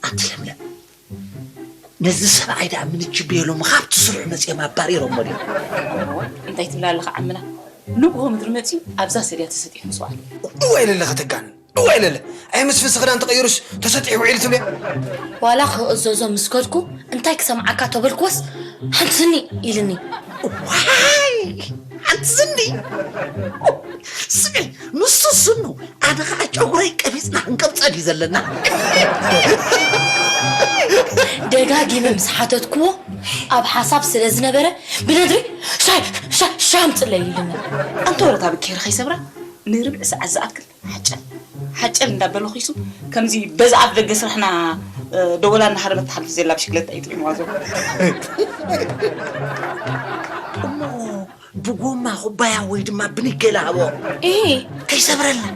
ኣንቲ ለምለም፣ ነዚ ሰብኣይ ደኣ ምንችብዮ ሎሚ ካብቲ ስርሑ መጺኦም ኣባሪሮሞ ድዮም? እንታይ ትብል ኣለኻ ዓምና? ንግሆ ምድሪ መጺኡ ኣብዛ ሰድያ ተሰጢሑ ምስ ወዓለ። እዋይ ለለ ከተጋንን፣ እዋይ ለለ። ኣይ መስፍንሲ ክዳን ተቐይሩስ ተሰጢሑ ውዒሉ ትብልዮ? ዋላ ክእዘዞ ምስ ከድኩ እንታይ ክሰምዓካ ተበልክዎስ ሓንቲ ስኒ ኢልኒ። ዋይ! ሓንቲ ስኒ! ስሚ፣ ንሱ ስኑ፣ ኣነ ኸዓ ጨጉረይ ቀቢጽና ክንቀብጸል እዩ ዘለና። ደጋጊመ ምስ ሓተትክዎ ኣብ ሓሳብ ስለ ዝነበረ ብነድሪ ሻይ ሻይ ሻይ ኣምጽለይ ኢሉኒ። ኣንተ ወረታ ብኬር ኸይሰብራ ንርብዒ ሰዓት ዝኣክል ሓጨል ሓጨል እንዳበለ ኺሱ ከምዚ በዛ ኣብ ደገ ስራሕና ደወላ እናሃረመት ትሓልፍ ዘላ ብሽክለታ እዩ ጥዒምዋ ዘሎ። እሞ ብጎማ ኩባያ ወይ ድማ ብኒኬል ሃቦ። እሂ። ከይሰብረልና።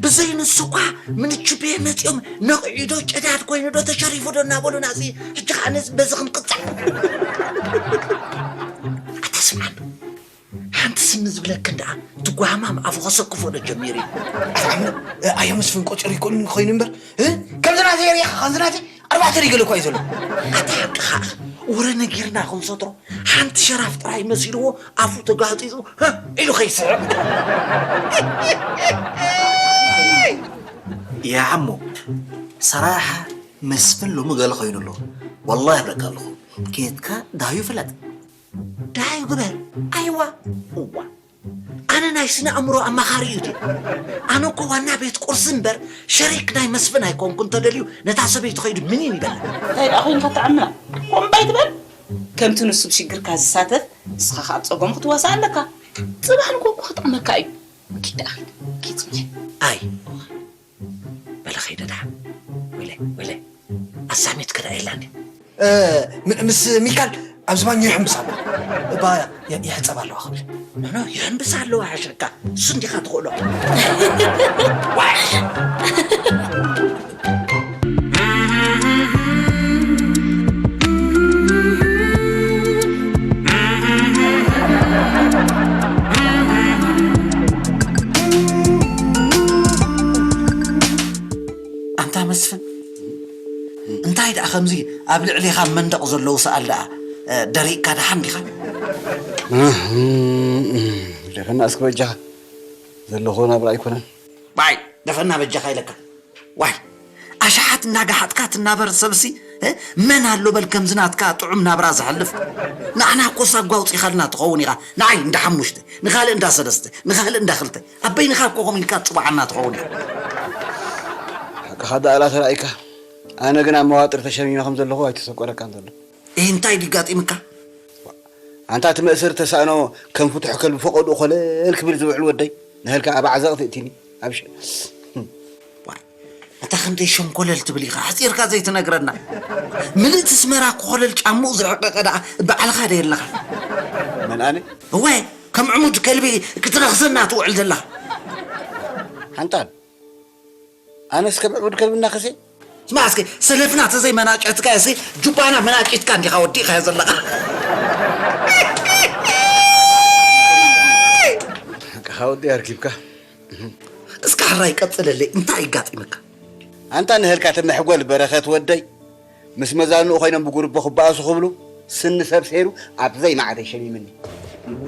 ብዘይ ንሱ እኳ ምንችቤ መጺኦም ነቒዑ ዶ ጨዳድ ኮይኑ ዶ ተሸሪፉ ዶ እናበሉና ሲ፣ ሕጂ ኸዓ ነዚ በዚ ክንቅጻዕ። ኣታ ስምዓኒ፣ ሓንቲ ስኒ ዝብለክን ደኣ ትጓማም ኣፉ ከሰክፎ ዶ ጀሚሩ እዩ። ኣታ ዓምለ፣ ኣዮ መስፍን ቆጺሩ ይኮን ኮይኑ እምበር፣ እ? ከምዚ ናተይ ሪኢኻ፣ ከምዚ ናተይ ኣርባዕተ ሪገለ እኳ እዩ ዘሎ። ኣታ ሓቅኻ፣ ወረ ነጊርና ክንሰትሮ ሓንቲ ሸራፍ ጥራይ መሲልዎ ኣፉ ተጋህጢጡ፣ ህ፣ ኢሉ ከይስሕቕ። ያዓሞ፣ ሰራሓ መስፍን ሎሚ ገለ ኮይኑ ኣሎ። ወላሂ እብለካ ኣለኹ። ኬትካ ዳዩ ፍለጥ። ዳዩ ግበር። ኣይዋ። እዋ። ኣነ ናይ ስነ ኣእምሮ ኣማኻሪ እዩ ድየ? ኣነ እኮ ዋና ቤት ቁርሲ እምበር ሸሪክ ናይ መስፍን ኣይኮንኩ። እንተደልዩ ነታ ሰበይቲ ኸይዱ ምን ይበል። እንታይ ደኣ ኮይንካ ትዓምና? ኮምባይ ትበል። ከምቲ ንሱ ብሽግርካ ዝሳተፍ፣ ንስኻ ኸኣ ኣብ ጸገሙ ክትዋሳእ ኣለካ። ጽባሕ ንግሆ እኮ ክጥቕመካ እዩ። ኪድ ደኣ ኪድ፣ ኪድ ጽንሕ። ኣይ፣ በለ ኸይደ ደሓን። ወይለ፣ ወይለ። ኣሳሚት ክረአ የላን። እ፣ ም-፣ ምስ ሚካል ኣብዚ ባኞ ይሕምብስ ኣሎ። እባ የ-፣ ይሕጸብ ኣለዋ ክብል። ኖ፣ ኖ፣ ይሕምብስ ኣለዋ ሓሸካ። እሱ እንዲኻ ትኽእሎ። ዋይ! ኣንታ መስፍን፣ እንታይ ደኣ ከምዚ ኣብ ልዕሌኻ መንደቕ ዘለዉ ሰኣል ደኣ፣ እ፣ ደሪቕካ ደሓን ዲኻ? እህ፣ እህ፣ ደፈና እስኪ በጃኻ፣ ዘለኹ ናብራ ኣይኮነን። ባይ፣ ደፈና በጃኻ ኢለካ። ዋይ፣ ኣሽሓት እናገሓጥካ ትናበር ሰብሲ፣ እ፣ መን ኣሎ በል ከምዚ ናትካ ጥዑም ናብራ ዘሕልፍ? ንዓና እኮ ሳጓ ኣውጺኻልና ትኸውን ኢኻ። ንዓይ እንዳ ሓሙሽተ፣ ንኻልእ እንዳ ሰለስተ፣ ንኻልእ እንዳ ክልተ። ኣብ በይንኻ እኮ ከምኡ ኢልካ ትጽውዓና ትኸውን ኢኻ። ሓቅኻ ደኣ ኣላ ተራእይካ። ኣነ ግን ኣብ መዋጥር ተሸሚመ ከም ዘለኹ ኣይተሰቆረካን ዘሎ። እህ እንታይ ድጋጢምካ? ኣንታ እቲ መእሰር ተሳእኖ ከም ፍቱሕ ከልቢ ፈቐድኡ ኮለል ክብል ዝውዕል ወደይ ንህልካ ኣብ ዓዘቕቲ እቲኒ ኣብሽ ዋይ፣ እታ ክንደይ ሸንኮለል ትብል ኢኻ ሕፂርካ ዘይትነግረና። ምልእቲ ስመራ ኮለል ጫምኡ ዝረቀቀ ደኣ ባዕልኻ ደ ኣለኻ? መን ኣነ? እወ፣ ከም ዕሙድ ከልቢ ክትነኽሰና ትውዕል ዘላ። ሓንጣል ኣነስ ከም ዕቡድ ከልቢ እናኸሴ ስማ እስኪ ሰለፍና ተዘይ መናጨትካ እስኪ ጁባና መናጭትካ እንዲኻ ወዲእኻዮ ዘለኻ። ካኻ ወዲ ኣርኪብካ እስካ ሕራይ ቀፅለለይ እንታይ ይጋጢምካ? ኣንታ ንህልካ ተመሕጎል በረኸት ወደይ ምስ መዛንኡ ኮይኖም ብጉርቦ ክበኣሱ ክብሉ ስኒ ሰብ ሰይሩ ኣብ ዘይመዓተይ ሸሚምኒ።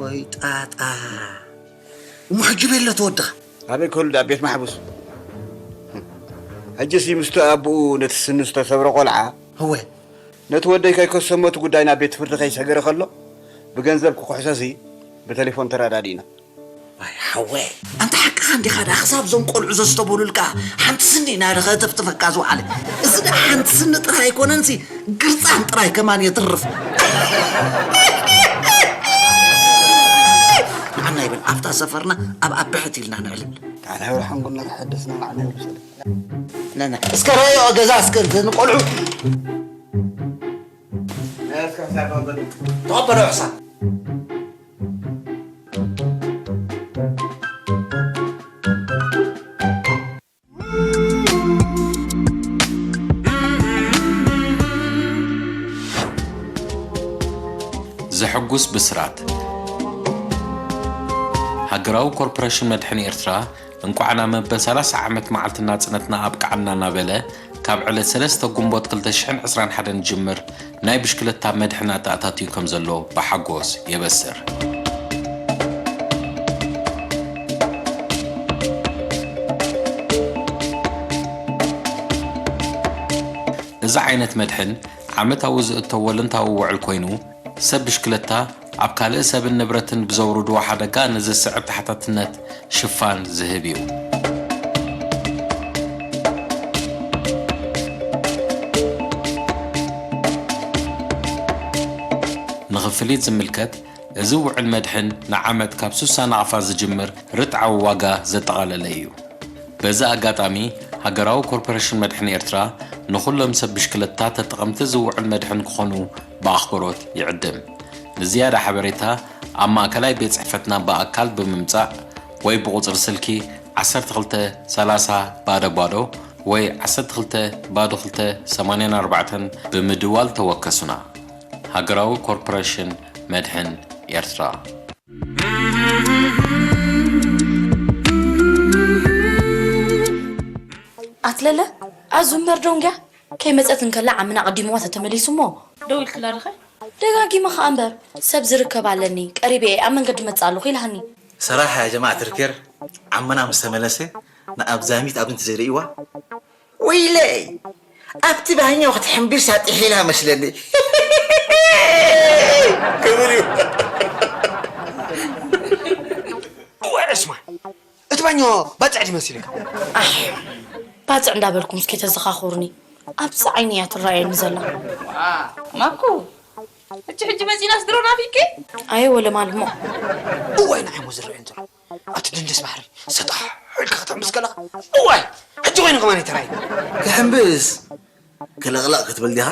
ወይ ጣጣ እሞ ሕጂ ቤሎ ተወድኻ ኣበይ ክህሉ ኣብ ቤት ማሕቡስ ሕጂስ ምስቲ ኣቦኡ ነቲ ስኒ ዝተሰብረ ቆልዓ እወ ነቲ ወደይ ከይከሰሞ እቲ ጉዳይ ናብ ቤት ፍርዲ ከይሰገረ ከሎ ብገንዘብ ክኩሕሰሲ ብቴሌፎን ተረዳዲእና። ዋይ ሓወይ ኣንታ ሓቅኻ እንዲኻ ደኣ ክሳብ እዞም ቆልዑ ዘስተብህሉልካ ሓንቲ ስኒ ኢና ደኸተፍትፈካ ዝወዓለ እዚ ደኣ ሓንቲ ስኒ ጥራይ ኣይኮነንሲ ግርጻን ጥራይ ከማን የትርፍ ንዓና ይብል ኣብታ ሰፈርና ኣብ ኣበሕት ኢልና ንዕልል ታናዊ ሓንጎልና ተሓደስና ንዓና ይወሰደ እስከ ረዮ ገዛ እስከ ንቆልዑ ተቐበሎ ሕሳብ ዘሐጉስ ብስራት! ሃገራዊ ኮርፖረሽን መድሕን ኤርትራ እንቋዕ ናብ መበል ሰላሳ ዓመት መዓልቲ ናጽነትና ኣብቅዓና እናበለ ካብ ዕለት ሰለስተ ጉንቦት ክልተ ሽሕን ዕስራን ሓደን ጅምር ናይ ብሽክለታ መድሕን ኣተኣታትዩ ከም ዘሎ ብሓጎስ የበስር። እዚ ዓይነት መድሕን ዓመታዊ ዝእቶ ወለንታዊ ውዕል ኮይኑ፣ ሰብ ብሽክለታ ኣብ ካልእ ሰብን ንብረትን ብዘውርድዎ ሓደጋ ንዝስዕብ ተሓታትነት ሽፋን ዝህብ እዩ። ንኽፍሊት ዝምልከት፣ እዚ ውዕል መድሕን ንዓመት ካብ ሱሳ ናቕፋ ዝጅምር ርትዓዊ ዋጋ ዘጠቓለለ እዩ። በዚ ኣጋጣሚ፣ ሃገራዊ ኮርፖሬሽን መድሕን ኤርትራ ንኹሎም ሰብ ብሽክለታ ተጠቐምቲ እዚ ውዕል መድሕን ክኾኑ ብኣኽብሮት ይዕድም። ንዝያዳ ሓበሬታ ኣብ ማእከላይ ቤት ጽሕፈትና ብኣካል ብምምጻእ ወይ ብቑጽሪ ስልኪ ዓሰርተ ክልተ ሰላሳ ባዶ ባዶ ወይ ዓሰርተ ክልተ ባዶ ክልተ ሰማንያን ኣርባዕተን ብምድዋል ተወከሱና። ሃገራዊ ኮርፖሬሽን መድሕን ኤርትራ። ኣትለለ ኣዙ እምበር ዶንግያ ከይመፀት እንከላ ዓምና ኣቐዲምዋ ተተመሊሱ እሞ ደው ኢልክላ ዲኸ? ደጋጊመ ኸዓ እምበር ሰብ ዝርከብ ኣለኒ ቀሪበ እየ ኣብ መንገዲ መፅእ ኣለኹ ኢልሃኒ። ሰራሕ ያ ጀማዓ ትርኬር ዓምና ምስ ተመለሰ ንኣብዛሚት ኣብ እንት ዘይርእይዋ ወይለይ ኣብቲ ባኛው ክትሕምብስ ኣጢሒላ መስለኒ ክብል እዩ። እዋይ ዕስማን እቲ ባኞ ባጽዕ ድዩ መሲልካ? ኣሕ ባጽዕ እንዳበልኩም እስኪ ተዘኻኽሩኒ ኣብዚ ዓይኒ እያ ትረኣየኒ ዘላ። ማኩ ሕጂ ሕጂ መጺናስ ድሮ ናፊቅኪ? ኣየ ወለ ማልሞ። እዋይ ንዓይ እሞ ዝረኣየኒ ዘሎ ኣብቲ ደንደስ ባሕሪ ሰጣሕ ኢልካ ክትሕምብስ ከለኻ እዋይ ሕጂ ኮይኑ ከማን ይተራይ ክሕምብስ ክልቕልቕ ክትብል ዲኻ?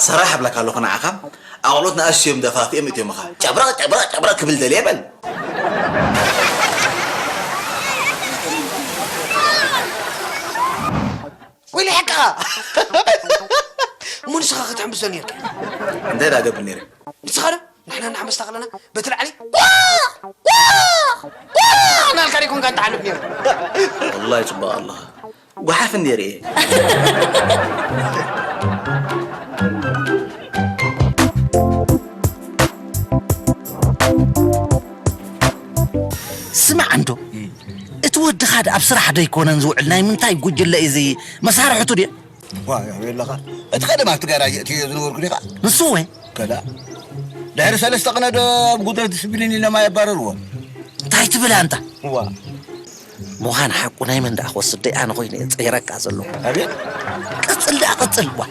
ሰራሕ እብለካ ኣለኹ ንዓኻ ኣቑሉት ንኣሽቱ እዮም ደፋፊኦም እትዮምኻ ጨብረቕ ጨብረቕ ጨብረቕ ክብል ደልየ በል ወይለ ሓቅኻ እሞ ንስኻ ክትሕምብሶ ነርካ እንታይ ዳ ገብር ነይረ ንስኻ ዶ ንሕና እናሓመስታ ከለና በቲ ላዕሊ ቋቕ ቋቕ ቋቕ እናልካ ደይኮንካ ትሓልፍ ነይሩ ወላሂ ፅቡቕ ኣለኻ ጓሓፍ እንድየ ርእየ ስማዕ እንዶ እቲ ወድኻ ድ ኣብ ስራሕ ዶ ኣይኮነን ዝውዕል ናይ ምንታይ ጉጅለ እዩ እዚ መሳርሕቱ ድዮ ዋ የለኻ እቲ ቀደም ኣብቲ ጋራጅ እትዮ ዝነበርኩ ዲኻ ንሱ ወ ከላ ድሕሪ ሰለስተ ቅነ ዶ ኣብ ጉድረት ዲስፕሊን ኢሎም ኣየባረርዎ እንታይ ትብል ኣንታ ዋ ምዃን ሓቁ ናይ መን ደኣ ክወስድ ደይ ኣነ ኮይነ እየ ጸይረካ ዘለኹ። ኣቤት። ቀጽል ደኣ ቀጽል። ዋ፣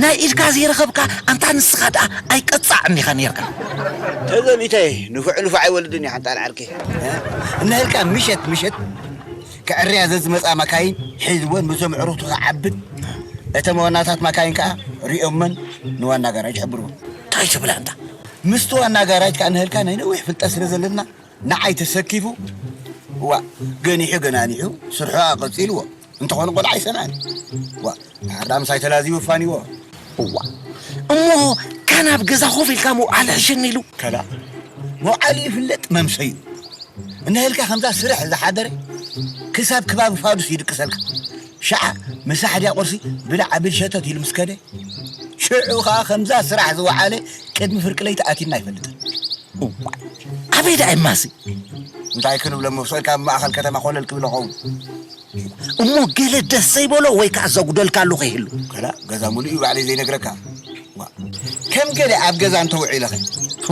ናይ ኢድካ ዘይረኸብካ ኣንታ ንስኻ ደኣ ኣይቀጻዕን ኢኻ ኔርካ። ተዘሚተ ንፉዕ ንፉዕ ኣይወልድን እዩ ሓንጣል ዓርከይ። እነህልካ ምሸት ምሸት ክዕርያ ዘዝመጻ ማካይን ሒዝወን ምስዞም ዕሩኽቱ ክዓብድ፣ እተን ዋናታት ማካይን ከኣ ሪኦመን ንዋና ጋራጅ ሕብርዎ። እንታይ ትብል ኣንታ? ምስቲ ዋና ጋራጅ ከኣ ንህልካ ናይ ነዊሕ ፍልጠት ስለ ዘለና ንዓይ ተሰኪፉ፣ ዋ፣ ገኒሑ ገናኒሑ ስርሑ ኣቐጺልዎ። እንተኾነ ቆልዓ ኣይሰምዐን። ዋ፣ ድሓር ደኣ ምሳይ ተላዚቡ ፋንዎ። እዋ፣ እሞ ካን ኣብ ገዛ ኮፍ ኢልካ ምውዓል ሕሽን ኢሉ። ከላ፣ መውዓሊ ይፍለጥ መምሰዩ። እንሄልካ ከምዛ ስርሕ ዝሓደረ ክሳብ ክባቢ ፋዱስ ይድቅሰልካ። ሸዓ ምሳሕ ድያ ቁርሲ ብላዕ ኣብል ሸተት ኢሉ ምስ ከደ፣ ሽዑ ኸኣ ከምዛ ስራሕ ዝወዓለ ቅድሚ ፍርቂ ለይቲ ኣቲና ኣይፈልጥን። እዋይ፣ ኣበይ ደኣ እማሲ? እንታይ ክንብሎ፣ መብስኦ ኢልካ ኣብ ማእኸል ከተማ ኮለል ክብል ኸውን። እሞ ገለ ደስ ዘይበሎ ወይ ከኣ ዘጉደልካሉ ከይህሉ? ከላ፣ ገዛ ሙሉእ እዩ ባዕለይ ዘይነግረካ። ዋ፣ ከም ገለ ኣብ ገዛ እንተውዒለኸ?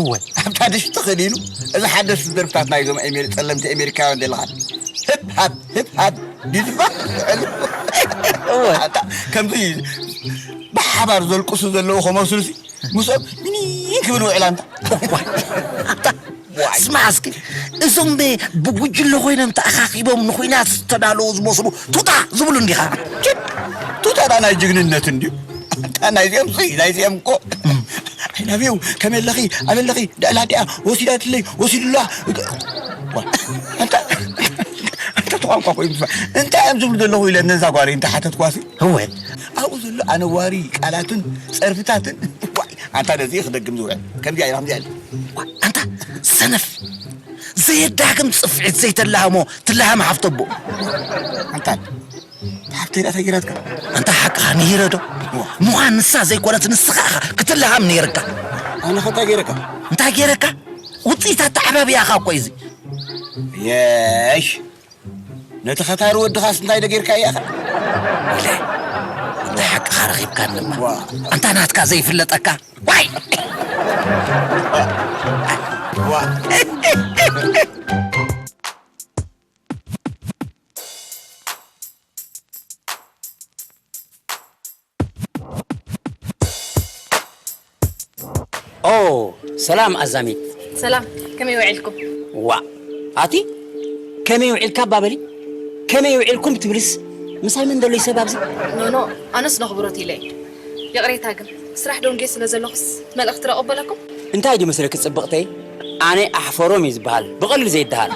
እወ። ኣብታ ድሽቲ ክሊሉ፣ እዚ ሓደስቲ ደርፍታት ናይዞም ኣሜሪ-፣ ጸለምቲ ኣሜሪካውያን ዘለኻ። ህብ ሃብ፣ ህብ ሃብ፣ ቢልባ። እወ። ኣታ፣ ከምዚ ብሓባር ዘልቅሱ ዘለዉ ከመስሉሲ፣ ምስኦም ሚኒን ክብል ውዕል ኣንታ። ዋይ። ኣንታ፣ ዋይ። ስማዕ እስኪ፣ እዞም ብ-፣ ብጉጅለ ኮይኖም ተኣኻኺቦም ንኹናት ዝተዳለዉ ዝመስሉ ቱታ ዝብሉ እንዲኻ? ችድ! ቱታ ዳ ናይ ጅግንነት እንድዩ። ኣንታ ናይዚኦም ሲ፣ ናይዚኦም እኮ። እም። I love you፣ ከመይ ኣለኺ፣ ኣበይ ኣለኺ፣ ደዕላ ድኣ፣ ወሲዳትለይ፣ ወሲዱላ። ዋ፣ ኣንታ፣ ኣንታ ተቋንቋ ኮይኑ፣ እንታይ እዮም ዝብሉ ዘለኹ ኢለ ነዛ ጓለይ እንተሓተትኳሲ? እወ። ኣብኡ ዘሎ ኣነዋሪ ቃላትን ጸርፍታትን፣ ዋይ፣ ኣንታ ነዚ ክደግም ዝውዕል። ከምዚኣ ኢላ፣ ከምዚኣ ኢላ። ዋ፣ ኣንታ ሰነፍ፣ ዘየዳግም ጽፍዒት ዘይተላህሞ ትላሃም ሓፍተቦ። ኣንታ ሓፍተይ ደኣ እንታይ ገይራትካ? ኣንታ ሓቅኻ ንሂረ ዶ? ዋ። ምዃን ንሳ ዘይኮነት ንስኻ ኢኻ ክትላሃም ነይርካ። ኣነ ኸ እንታይ ገይረካ? እንታይ ገይረካ? ውጽኢት ኣተዓባብያኻ እኮ እዩ እዚ። የሽ። ነቲ ኸታሪ ወድኻስ እንታይ ዶ ጌርካዮ ኢኻ? ኢለ፣ እንተ ሓቅኻ ረኺብካኒ እማ። ዋ። ኣንታ ናትካ ዘይፍለጠካ። ዋይ! ዋ። ኦ፣ ሰላም ኣዛሚት። ሰላም፣ ከመይ ውዒልኩም? ዋ፣ ኣቲ ከመይ ውዒልካ እባ በሊ። ከመይ ውዒልኩም ትብልስ ምሳይ መን ደሎ ይሰብ ኣብዚ? ኖ፣ ኖ፣ ኣነስ ነኽብሮት ኢለ እየ። ይቕሬታ ግን፣ ስራሕ ደንጉየ ስለ ዘለኹስ መልእኽቲ ዶ ኣቐበለኩም? እንታይ ድዩ መስለኪ ጽብቕተይ? ኣነ ኣሕፈሮም እዩ ዝበሃል፣ ብቐሊሉ ዘይደሃል።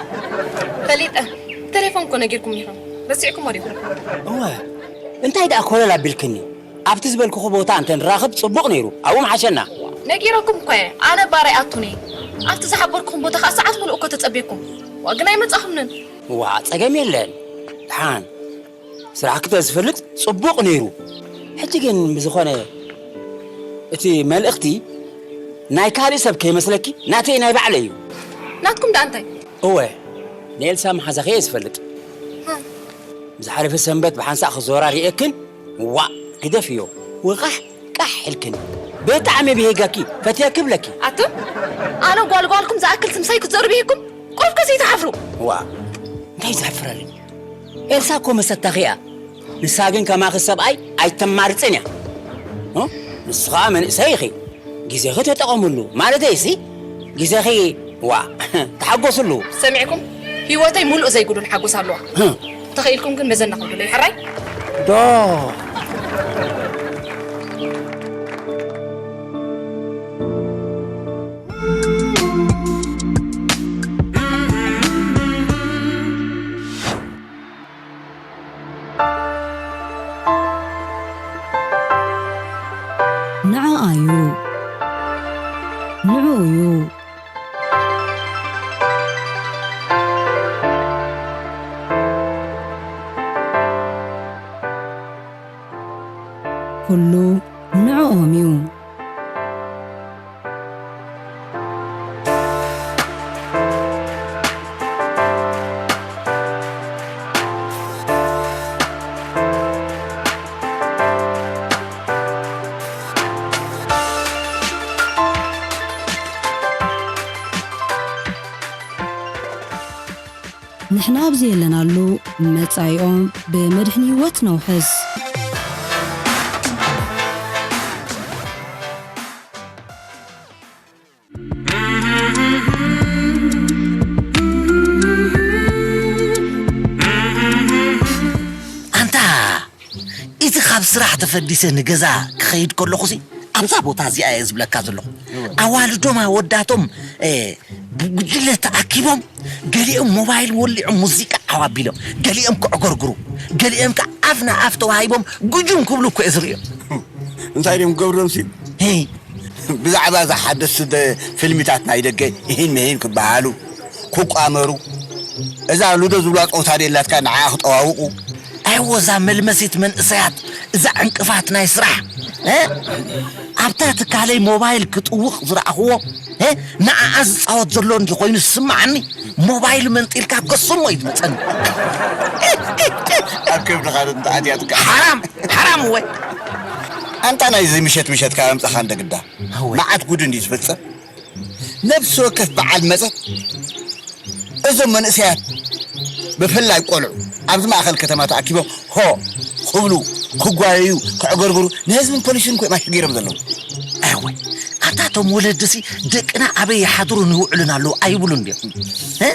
ፈሊጠ፣ ቴሌፎን እኮ ነጊርኩም ኢኹም። ረሲዕኩሞ ዲኹም? እወ፣ እንታይ ደኣ ኮለል ኣቢልክኒ? ኣብቲ ዝበልኩኹ ቦታ እንተ ንራኸብ ጽቡቕ ነይሩ፣ ኣብኡ ምሓሸና። ነጊረኩም እኮ እየ፣ ኣነ ባር ኣይኣቱን እየ። ኣብቲ ዝሓበርኩኹም ቦታ ኸኣ ሰዓት ሙሉእ እኮ ተጸብየኩም። ዋ፣ ግን ኣይመጻኹምንን። ዋ፣ ጸገም የለን። ደሓን ስራሕኪ ተዝፈልጥ ጽቡቕ ነይሩ። ሕጂ ግን ብዝኾነ እቲ መልእኽቲ ናይ ካልእ ሰብ ከይመስለኪ፣ ናተይ ናይ ባዕለይ እዩ። ናትኩም ደኣ እንታይ? እወ፣ ንኤልሳ መሓዛኺ እየ ዝፈልጥ። ዝሓለፈ ሰንበት ብሓንሳእ ክዞራ ርእየክን፣ ዋእ፣ ግደፍዮ። ወቓሕ ቃሕ ኢልክን። ብጣዕሚ ብሄጋኪ፣ ፈትየኪ እብለኪ። ኣቱም፣ ኣነ ጓል ጓልኩም ዝኣክል ስምሳይ ክትዘሩ ብሄኩም? ቁሩብ ከ ዘይትሓፍሩ? ዋእ፣ እንታይ ዘሕፍረለይ? ኤልሳ እኮ መሰታኺ እያ። ንሳ ግን ከማኺ ሰብኣይ ኣይተማርጽን እያ። እ? ንስኻ መንእሰይ ኢኺ። ግዜኺ ተጠቐምሉ። ማለተይሲ፣ ግዜኺ፣ ዋ፣ ተሓጎስሉ። ሰሚዕኩም? ህይወተይ ሙሉእ ዘይጉዱል ሓጎስ ኣለዋ። እ። እንተኽኢልኩም ግን መዘና ኹዱለይ፣ ሕራይ? ዶ። ንዓኣ እዩ። ንዕኡ እዩ። ኩሉ ንዕኦም እዩ። ንሕና ኣብዚ የለናሉ፣ መጻኢኦም ብመድሕን ህይወት ነውሕስ። ኣንታ እቲ ካብ ስራሕ ተፈዲሰ ንገዛ ክኸይድ ከለኹሲ ኣብዛ ቦታ እዚኣ እየ ዝብለካ ዘለኹ። ኣዋልዶም ኣወዳቶም፣ እ፣ ብጉጅለ ተኣኪቦም፣ ገሊኦም ሞባይል ወሊዖም ሙዚቃ ዓው ኣቢሎም፣ ገሊኦም ክዕገርግሩ፣ ገሊኦም ከኣ ኣፍ ንኣፍ ተዋሂቦም ጉጁም ክብሉ እኮ እየ ዝርእዮም። እንታይ ድዮም ክገብሩ ደምሲ? ሄይ። ብዛዕባ እዛ ሓደስቲ ደ-፣ ፊልሚታት ናይ ደገ፣ ይሂን ምሂን ክበሃሉ፣ ክቋመሩ፣ እዛ ሉዶ ዝብላ ጸወታ ደላትካ ንዓኣ ክጠዋውቑ። ኣይዎ፣ እዛ መልመሲት መንእሰያት፣ እዛ ዕንቅፋት ናይ ስራሕ፣ እ? ኣብታ ትካለይ ሞባይል ክጥውቕ ዝረኣኽዎ፣ እ? ንዓኣ ዝጻወት ዘሎ እንዲ ኮይኑ ዝስምዓኒ፣ ሞባይል መንጢልካ ከስሞ እዩ ዝመጸኒ። ኣብ ከብድኻ እንተ ኣትያትካ። ሓራም፣ ሓራም ወይ። ኣንታ ናይዚ ምሸት ምሸት ካብ ኣምጻኻ እንደ ግዳ። ኣወይ። መዓት ጉድ እንዲ ዝፍጸም። ነፍሲ ወከፍ በዓል መጸት እዞም መንእሰያት ብፍላይ ቆልዑ ኣብዚ ማእከል ከተማ ተኣኪቦም ሆ ክብሉ፣ ክጓየዩ፣ ክዕገርግሩ ንህዝብን ፖሊስን እኮ እዮም ኣሽጊሮም ዘለዉ። ኣወይ፣ ኣታ እቶም ወለድሲ ደቅና ኣበይ ይሓድሩን ይውዕሉን ኣለዉ ኣይብሉን ድዮም? እ?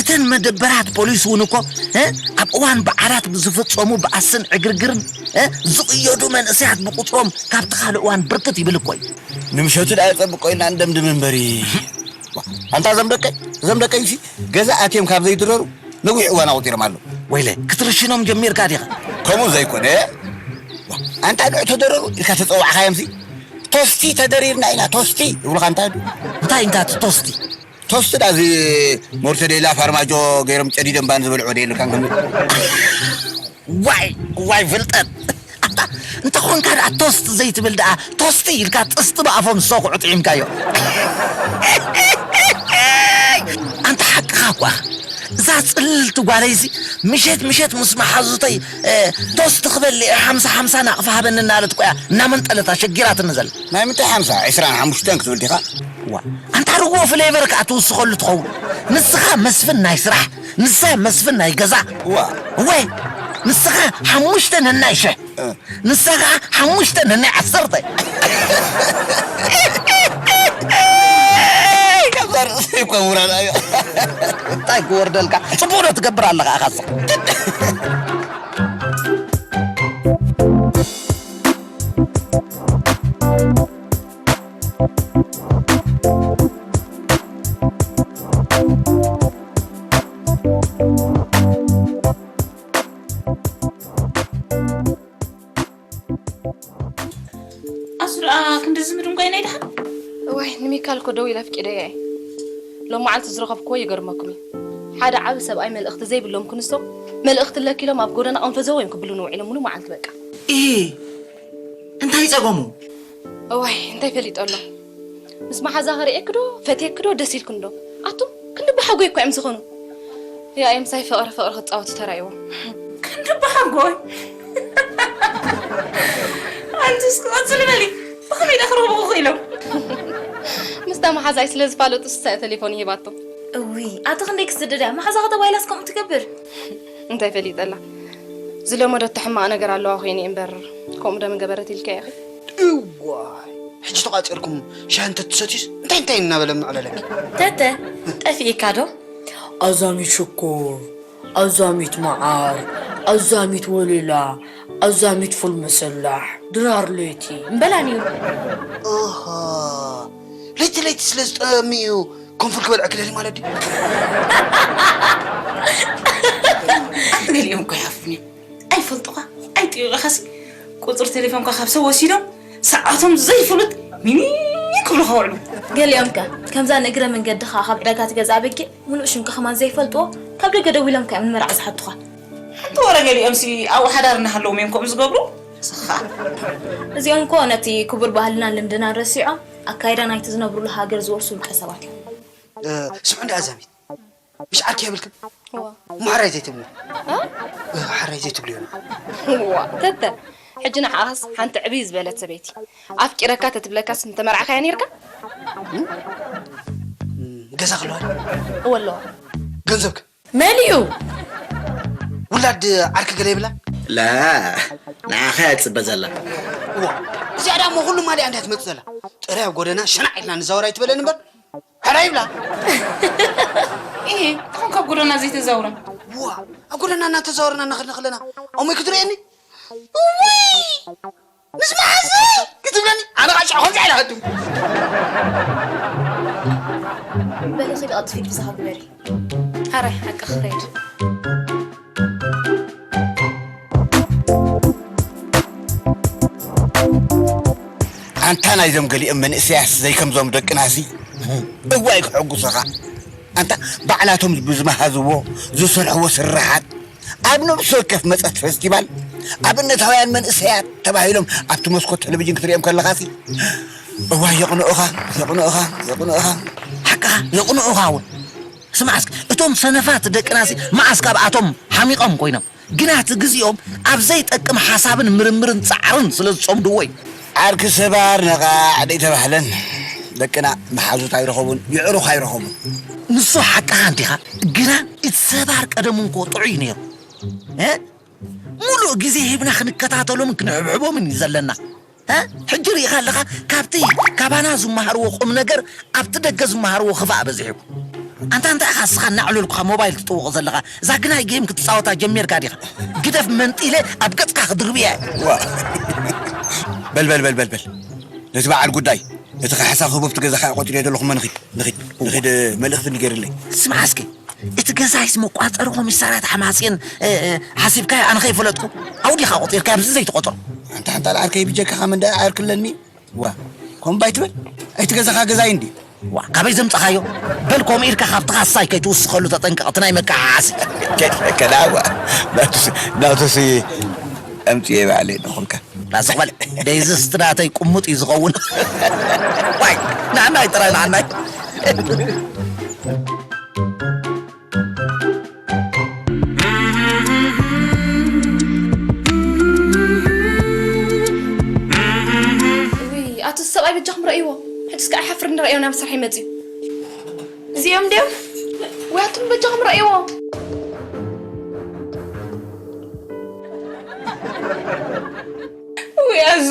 እተን መደበራት ፖሊስ እውን እኮ፣ እ? ኣብ እዋን በዓላት ብዝፍጸሙ ብኣስን ዕግርግርን፣ እ? ዝቕየዱ መንእሰያት ብቁጽሮም ካብቲ ካልእ እዋን ብርክት ይብል እኮ እዩ። ንምሸቱ ደኣ የጸብቆ ኢልና እንደምድም እምበሪ። ኣንታ እዞም ደቀይ፣ እዞም ደቀይሲ ገዛ ኣትዮም ካብ ዘይድረሩ ነዊሕ እዋን ኣቑጺሮም ኣለዉ። ወይለ፣ ክትርሽኖም ጀሚርካ ዲኻ? ከምኡ ዘይኮነ፣ ኣንታ ንዑ ተደረሩ ኢልካ ተጸዋዕካዮምሲ፣ ቶስቲ ተደሪርና ኢና፣ ቶስቲ ይብሉኻ። እንታይ ዱ? እንታይ እንታ እቲ ቶስቲ? ቶስቲ ዳ እዚ ሞርተዴላ ፋርማጆ ገይሮም ጨዲዶም ባን ዝበልዑ ወደ የለካን ከም ዋይ፣ ዋይ ፍልጠት። ኣታ፣ እንተ ኾንካ ደኣ ቶስት ዘይትብል ደኣ፣ ቶስቲ ኢልካ ጥስቲ ብኣፎም ዝሰኹዑ ጥዒምካዮ። ኣንታ ሓቅኻ እኳ፣ እዛ ጽልልቲ ጓለይሲ፣ ምሸት ምሸት ምስ መሓዙተይ፣ እ፣ ቶስት ክበልዕ እየ፣ ሓምሳ ሓምሳ ናቕፋ ሃበኒ እናበለት እኮ እያ፣ እናመንጠለት ኣሸጊራትኒ ዘላ። ናይ ምንታይ ሓምሳ? ዕስራን ሓሙሽተን ክትብል ዲኻ? ዋ፣ ኣንታ ርጉኦ ፍሌቨር ከኣ ትውስኸሉ ትኸውን። ንስኻ መስፍን ናይ ስራሕ፣ ንሳ መስፍን ናይ ገዛ። ዋ። እወ፣ ንስኻ ሓሙሽተ ነናይ ሽሕ፣ እ። ንሳ ከኣ ሓሙሽተ ነናይ ዓሰርተ። ካብዛ ርእሰይ እኳ ውራድ ኣዮ። እንታይ ክወርደልካ? ጽቡቕ ዶ ትገብር ኣለኻ ኣኻስ? ኣሱ ደኣ ክንድዚ ምድንጓይ ናይ ደሓን? እዋይ፣ ንሚካል እኮ ደው ኢለ ኣፍቂደዮ እየ። ሎም መዓልቲ ዝረኸብክዎ ይገርመኩም እዩ። ሓደ ዓቢ ሰብኣይ መልእኽቲ ዘይብሎም ክንሶም፣ መልእኽቲ ኣለኪ ኢሎም ኣብ ጎደና ቀንፈዘው እዮም ክብሉኒ ውዒሎም ሙሉእ መዓልቲ በቃ። ኢሂ፣ እንታይ ጸገሙ? እዋይ፣ እንታይ ፈሊጠሎም? ምስ መሓዛ ኸርእየኪ ዶ፣ ፈትየኪ ዶ፣ ደስ ኢልክን ዶ? ኣቱም ክንዲ በሓጎይ እኮ እዮም ዝኾኑ። ያእዮም ሳይ ፍቕሪ ፍቕሪ ክጻወቱ ተራእይዎም። ክንዲ በሓጎይ? ኣንቱስ ክቐጽሉ በሊ፣ ብኸመይ ዳ ክረኽቡ ክኢሎም? ምስታ መሓዛይ ስለ ዝፋለጡ ስሳ እያ ተሌፎን ይሂባቶም። እውይ፣ ኣቲ ክንደይ ክስድድ እያ፣ መሓዛ ከተባሂላስ ከምኡ ትገብር? እንታይ ፈሊጠላ? ዝለመደቶ ሕማቕ ነገር ኣለዋ ኮይነ እምበር፣ ከምኡ ዶ ምገበረት ኢልካ ኢኺ? እዋይ፣ ሕጂ ተቋጺርኩም ሻሂ እንተትሰትዩስ እንታይ እንታይ እናበለ ምዕለለኪ? ተተ፣ ጠፊእካ ዶ? ኣዛሚት ሽኮር፣ ኣዛሚት መዓር፣ ኣዛሚት ወሊላ፣ ኣዛሚት ፉል መሰላሕ፣ ድራር ለይቲ እምበላ ነይሩ። ኣሃ፣ ለይቲ ለይቲ ስለ ዝጠሚ እዩ ኮንፍል ክበልዐኪ ደልዩ ማለት ድዩ? ኣቲ ገሊኦም እኮ ይሓፍሩኒ። ኣይፈልጡኻ፣ ኣይጥይቑኻሲ። ቁጽሪ ቴሌፎንካ ካብ ሰብ ወሲዶም፣ ሰዓቶም ዘይፍሉጥ ሚኒ ክብሉኻ ውዕሉ። ገሊኦም ከ፣ ከምዛ ንእግረ መንገድኻ ካብ ዕዳጋ ትገዝኣ በጊዕ፣ ምሉእ ሽምካ ከማን ዘይፈልጥዎ፣ ካብ ደገ ደዊሎም ከ እዮም ንመርዓ ዝሓቱኻ። ሓንቲ ወረ ገሊኦምሲ ኣብኡ ሓዳር እናሃለዎም እዮም ከምኡ ዝገብሩ። ንስኻ። እዚኦም እኮ ነቲ ክቡር ባህልናን ልምድናን ረሲዖም፣ ኣካይዳ ናይቲ ዝነብሩሉ ሃገር ዝወርሱ ውልቀ ሰባት እዮም። እ፣ ስምዑ እንዳ ኣዛሚት። ምሽ ዓርኪ የብልክን? እዋ። እሞ ሓራይ ዘይትብሉ? እ? እ፣ ሓራይ ዘይትብሉ እዮም። እዋ፣ ተተ። ሕጂ ንዓኻስ ሓንቲ ዕብይ ዝበለት ሰበይቲ ኣፍቂረካ ተትብለካስ ምተመርዓኻያ ነይርካ? እም፣ ገዛ ክለዋ? እወ ኣለዋ። ገንዘብክ? መን እዩ? ውላድ ዓርኪ ገለ ይብላ። ላ ንዓኻ እያ ትፅበ ዘላ። እዋ እዚኣ ዳሞ ኩሉ ማሊኣ እንታይ ትመፅእ ዘላ? ጥራይ ኣብ ጎደና ሸናዕ ኢልና ንዛወር ኣይትበለን እምበር፣ ሕራይ ይብላ። እሄ፣ ኣኹም ካብ ጎደና ዘይተዛውራ። ዋ ኣብ ጎደና እናተዛወርና እናኸድና ከለና ኣሞይ ክትርእየኒ፣ እውይ ምስ መሓዘይ ክትብለኒ፣ ኣነ ኻዓ ሻዕ ከምዚ ኢለ ሃድም። በሊ ኺዲ ቀልጥፊ ልብስኻ ግበሪ። ሕራይ ሓቂ ክኸይድ። ኣንታ ናይዞም ገሊኦም መንእሰያት ዘይከምዞም ደቅናሲ እዋይ ክሕጉሰኻ። ኣንታ ባዕላቶም ብዝመሃዝዎ ዝሰርሕዎ ስራሓት ኣብ ነብሲ ወከፍ መጸት ፌስቲቫል ኣብነታውያን መንእሰያት ተባሂሎም ኣብቲ መስኮት ቴሌቪዥን ክትሪኦም ከለኻሲ እዋይ የቕንኡኻ፣ የቕንኡኻ፣ የቕንኡኻ። ሓቅኻ የቕንኡኻ እውን። ስማዕ እስኪ እቶም ሰነፋት ደቅናሲ መዓስ ካብኣቶም ሓሚቖም ኮይኖም ግና እቲ ግዜኦም ኣብ ዘይጠቅም ሓሳብን ምርምርን ጻዕርን ስለ ዝጸምድዎ እዩ። ዓርኪ ሰባር ነቓዕ ደይተባህለን ደቅና መሓዙት ኣይረኸቡን፣ ይዕሩኽ ኣይረኸቡን። ንሱ ሓቅኻ እንዲኻ፣ ግና እቲ ሰባር ቀደም እንኮ ጥዑይ ነይሩ። እ? ሙሉእ ግዜ ሂብና ክንከታተሎምን ክንሕብሕቦምን እዩ ዘለና። እ? ሕጂ ርኢኻ ኣለኻ፣ ካብቲ ካባና ዝመሃርዎ ቁም ነገር ኣብቲ ደገ ዝመሃርዎ ክፋእ በዚሑ። ኣንታ እንታይ ኢኻ እስኻ እናዕለልኩኻ ሞባይል ትጥውቕ ዘለኻ? እዛ ግናይ ጌም ክትጻወታ ጀሚርካ ዲኻ? ግደፍ መንጢለ ኣብ ገጽካ ክድርብያ እየ። ዋ። በል በል በል በል በል ነቲ በዓል ጉዳይ ነቲ ካሕሳ ክህቦ ኣብቲ ገዛኻ ቆጺረ ዘለኹ እሞ ንኺድ ንኺድ ንኺድ መልእኽቲ ንገርለይ። ስምዓ እስኪ እቲ ገዛይስ መቋጸሪ ኮሚሳርያት ሓማሴን እ፣ እ፣ ሓሲብካዮ ኣነ ከይፈለጥኩ ኣብኡ ዲኻ ቆጺርካ ኣብዚ ዘይትቆጽሮ። ኣንታ ሓንታ ዓርከይ ብጀካኻ መንደኣ ዓርክለኒ ዋ ኮምባይ ትብል ኣይትገዛኻ ገዛይ እንዲ ዋ ካበይ ዘምጻኻዮ በል ከምኡ ኢልካ ካብቲ ካሳይ ከይትውስኸሉ ተጠንቀቕ እቲ ናይ መከሓሓሲ ከዳዋ ናቱሲ ናቱሲ ኣምጽኤ ባዕለይ ንኹልካ ራስቕ በል ደይዝስቲ ናተይ ቁሙጥ እዩ ዝኸውን ዋይ ንዓናይ ጥራይ ንዓናይ ውይ ኣቶ ሰብኣይ በጃኹም ረእይዎ ሕጅስ ከዓ ሓፍር ንረእዮ ናብ ስራሕ ይመፅዩ እዚኦም ድዮም ወይ ኣቱም በጃኹም ረእይዎ ውይ ኣዙ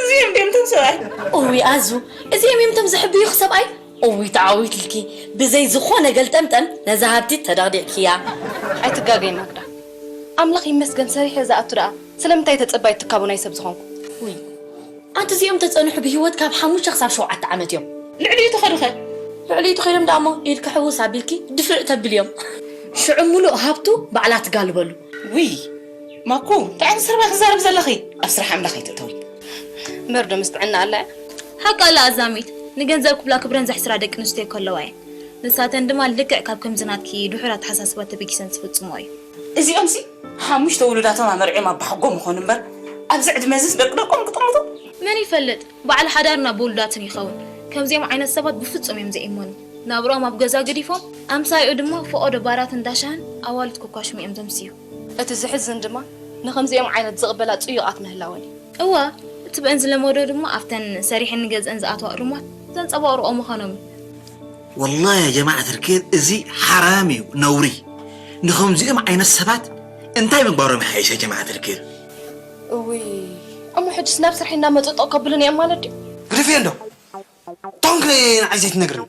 እዚኦም ድዮም ቶም ሰብኣይ እውይ ኣዙ እዚኦም እዮም ቶም ዘሕብዩኽ ሰብኣይ እውይ ተዓዊትልኪ ብዘይ ዝኾነ ገልጠምጠም ነዛ ሃብቲ ተደቕዲቕክያ። ኣይትጋገይ ማግዳ ኣምላኽ ይመስገን ሰሪሐ ዝኣቱ ደኣ ስለምንታይ ተጸባይ ትካቡ ናይ ሰብ ዝኾንኩ። ውይ ኣንቲ እዚኦም ተጸንሑ ብህይወት ካብ ሓሙሽተ ክሳብ ሸውዓተ ዓመት እዮም። ልዕሊኡ ተኸዱኸ ልዕሊኡ ተኸይዶም ደኣ እሞ ኢድኪ ሕውስ ኣቢልኪ ድፍእ ተብል እዮም። ሽዑ ሙሉእ ሃብቱ ባዕላ ትጋልበሉ። ውይ ማኩ እንታይ ዓይነት ስርባ ክዛረብ ዘለኺ ኣብ ስራሕ ኣምላኽ ኣይትእተዊ። መርዶ ምስ ጥዕና ኣላ እያ። ሓቃ ኣላ ኣዛሚት ንገንዘብ ክብላ ክብረን ዘሕስራ ደቂ ኣንስትዮ ከለዋ እየን። ንሳተን ድማ ልክዕ ካብ ከምዚ ናትኪ ድሑር ኣተሓሳስባ ተበጊሰን ዝፍጽሞ እዩ። እዚኦምሲ ሓሙሽተ ውሉዳቶም ኣመርዕዮም ኣባሓጎ ምኾኑ እምበር ኣብዚ ዕድመ እዚስ ደቂ ደቆም ክጥምቱ። መን ይፈልጥ በዓል ሓዳር ናብ ውሉዳትን ይኸውን። ከምዚኦም ዓይነት ሰባት ብፍጹም እዮም ዘይእመኑ። ናብርኦም ኣብ ገዛ ገዲፎም ኣምሳይኡ ድማ ፈቖዶ ባራት እንዳሻህን ኣዋልድ ኮኳሽሙ እዮም ዘምስዩ። እቲ ዝሕዝን ድማ ንኸምዚኦም ዓይነት ዝቕበላ ጽዩቓት ምህላወን እዩ። እወ፣ እቲ ብአን ዝለመዶ ድማ ኣብተን ሰሪሐን ንገዝአን ዝኣትዋ እሩማት ዘንጸባርቆ ምዃኖም እዩ። والله يا جماعة الخير እዚ ሓራም እዩ ነውሪ ንኸምዚኦም ዓይነት ሰባት እንታይ ምግባሮም ይሓይሽ يا جماعة الخير። እውይ እሞ ሕጅስ ናብ ስርሐይ እናመፁ ጠው ከብሉኒ እዮም ማለት ድዩ? ግደፍዮ እንዶ ቶንክ ንዓይ ዘይትነግርኒ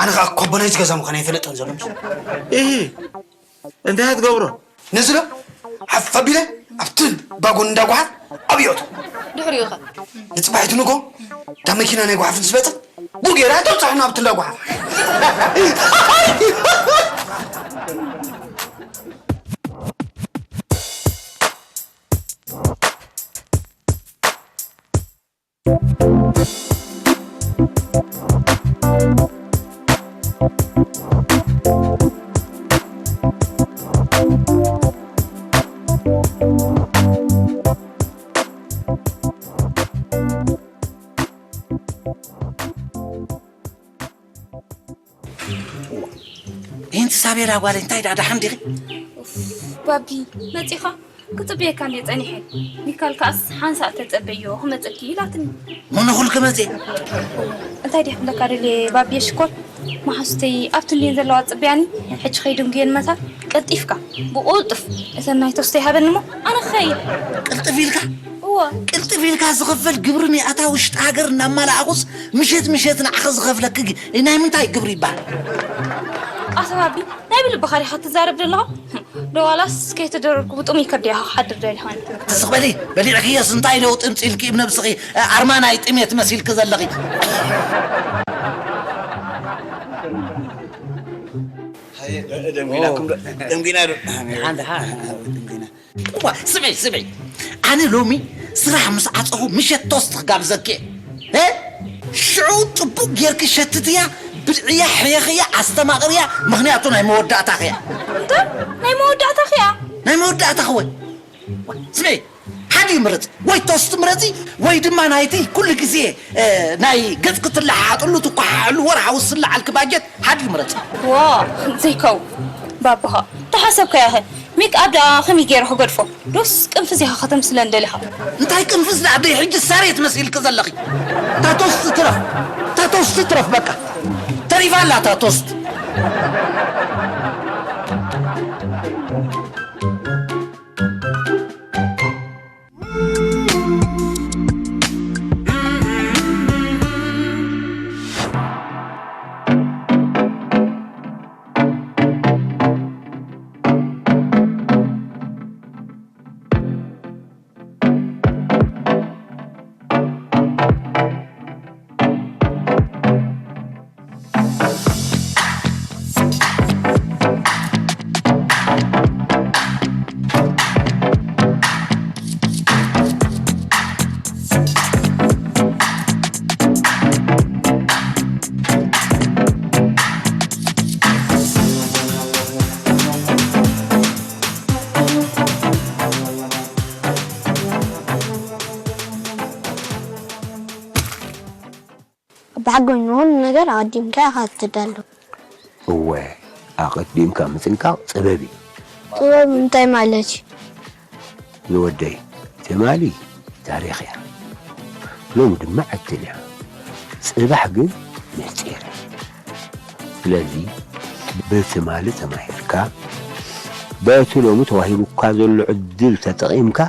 ኣነ ከዓ ኮቦ ናይዚ ገዛ ምዃን ኣይፈለጠን ዘሎ ምስ እህ እንታይ እያ ትገብሮ ነዚ ዶ ሓፍ ኣቢለ ኣብቲ ባጎን እንዳጓሓፍ ኣብዮት ድሕሪኡ ኸ ንፅባሒቱ ንጎ እታ መኪና ናይ ጓሓፍ ምስ መፀት ቡ ገይራ ተብፅሖና ኣብቲ እንዳጓሓፍ ይህንቲ ሳቤላ ጓል እንታይ ዳ ደሓን ዲኺ? ባቢ መፂኻ? ክፅብየካ እንድየ ፀኒሐ። ሚካል ከኣስ ሓንሳእ ተፀበዮ ክመፀኪ ኢላትኒ። መነኹል ክመፅእ? እንታይ ድየ ክብለካ ደልየ ባብየ ሽኮር? መሓዙተይ ኣብቲ ሊን ዘለዋ ጽብያኒ ሕጂ ከይድንጉየን መታ ቀልጢፍካ ብቁልጡፍ እተን ናይ ቶስቶ ይሃበኒ እሞ ኣነ ክኸይድ። ቅልጥፍ ኢልካ እዎ። ቅልጥፍ ኢልካ ዝኽፈል ግብሪ ናይ ኣታ ውሽጢ ሃገር እናማላኣኹስ ምሸት ምሸት ንዓኺ ዝኸፍለኪ ግ- ናይ ምንታይ ግብሪ ይበሃል? ኣሰባቢ ናይ ብልብኻ ዲኻ ትዛረብ ዘለኻ? ዶ ዋላስ ከይተደረርኩ ብጥሙይ ከብደይ ኢኻ ክሓድር ደሊኻ? ትስቕ በሊ በሊዕክዮስ እንታይ ለውጢ ምፅኢልኪ እዩ ነብስኺ ኣርማ ናይ ጥሜት መሲልኪ ዘለኺ። ደምጊና ዶ ደምጊና ዶ ደምጊና እዋ ስምዒ ስምዒ ኣነ ሎሚ ስራሕ ምስ ዓፀኹ ምሸት ቶስት ክጋብዘኪ እየ ሽዑ ፅቡቅ ጌርኪ ሸትትያ ብልዕያ ሕየኽያ ኣስተማቕርያ ምኽንያቱ ናይ መወዳእታኺ እያ እንታይ ናይ መወዳእታኺ እያ ናይ መወዳእታኺ ወይ ስምዒ ሓደ ይምረፅ ወይ ቶስት ምረፂ ወይ ድማ ናይቲ ኩሉ ግዜ ናይ ገፅኪ ትለሓሓጥሉ ትኳሓሕሉ ወርሓዊ ዝስለዓልኪ ባጀት ሓደ ይምረፂ ዋ ዘይከው ባብኻ ተሓሰብካ ያኸ ሜክ ኣፕ ደኣ ከመይ ገይረ ክገድፎ ዶስ ቅንፍዝ ኢኻ ከተምስለን ደሊኻ እንታይ ቅንፍዝ ደኣ ደይ ሕጂ ሳሬት መሲልኪ ዘለኺ እታ ቶስት ትረፍ እታ ቶስት ትረፍ በቃ ተሪፋ ኣላ እታ ቶስት ብሓጎኝ ንኹሉ ነገር ኣቐዲምካ ኢኻ ትዳሎ። እወ፣ ኣቐዲምካ ምጥንቃቕ ጥበብ እዩ። ጥበብ እንታይ ማለት እዩ? ዝወደይ፣ ትማሊ ታሪኽ እያ፣ ሎሚ ድማ ዕድል እያ። ጽባሕ ግን ምስጢር እዩ። ስለዚ ብትማሊ ተማሂርካ፣ በቲ ሎሚ ተዋሂቡካ ዘሎ ዕድል ተጠቒምካ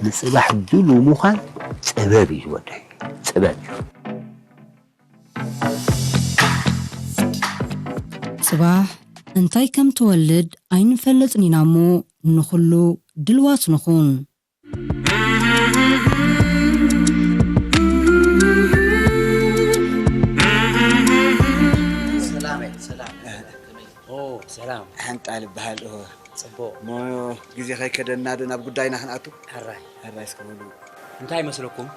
ንጽባሕ ድሉው ምዃን ጥበብ እዩ ዝወደይ። ጥበብ እዩ። ጽባሕ እንታይ ከም ትወልድ ኣይንፈልጥን ኢና እሞ ንኹሉ ድልዋት ንኹን። ሰላም ሰላም። ኦ ሰላም። ሓንጣል ይበሃል። ኦ ጽቡቕ። ሞ ግዜ ከይከደና ዶ ናብ ጉዳይና ክንኣቱ? ሕራይ። ሕራይ እስከ በሉ። እንታይ ይመስለኩም?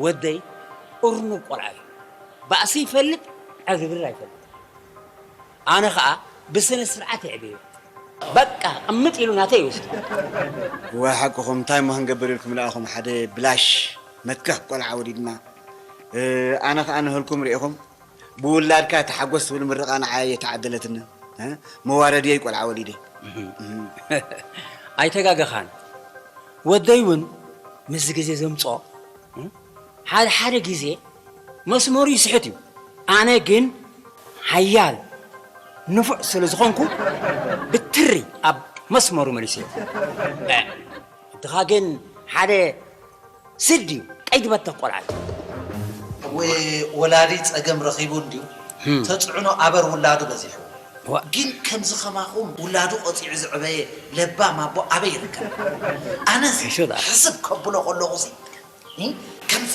ወደይ እርኑብ ቆልዓ እዩ። ባእሲ ይፈልጥ፣ ዕግርግር ኣይፈልጥ። ኣነ ኸኣ ብስነ ስርዓት የዕብዮ። በቃ ቅምጥ ኢሉ ናተይ ይወስድ። እዋ ሓቅኹም እንታይ እሞ ክንገብር ኢልኩም ለኣኹም ሓደ ብላሽ መትከኽ ቆልዓ ወሊድና። ኣነ ኸኣ ንህልኩም ርኢኹም ብውላድካ ተሓጎስ ትብል ምርቓ ንዓይ ኣይተዓደለትንን። መዋረድየይ ቆልዓ ወሊደ። ኣይተጋገኻን። ወደይ እውን ምስዚ ግዜ ዘምጽኦ ሓደ ሓደ ግዜ መስመሩ ይስሕት እዩ። ኣነ ግን ሓያል ንፉዕ ስለ ዝኾንኩ ብትሪ ኣብ መስመሩ መሊሰዮ። ድኻ ግን ሓደ ስድ እዩ ቀይዲ በተኽ ቆልዓ እዩ። ወላዲ ጸገም ረኺቡ እንድዩ ተጽዕኖ ኣበር ውላዱ በዚሑ። ግን ከምዚ ከማኹም ውላዱ ቆጺዑ ዝዕበየ ለባም ኣቦ ኣበይ ይርከብ? ኣነስ ሕስብ ከብሎ ከለኹሲ ከምዚ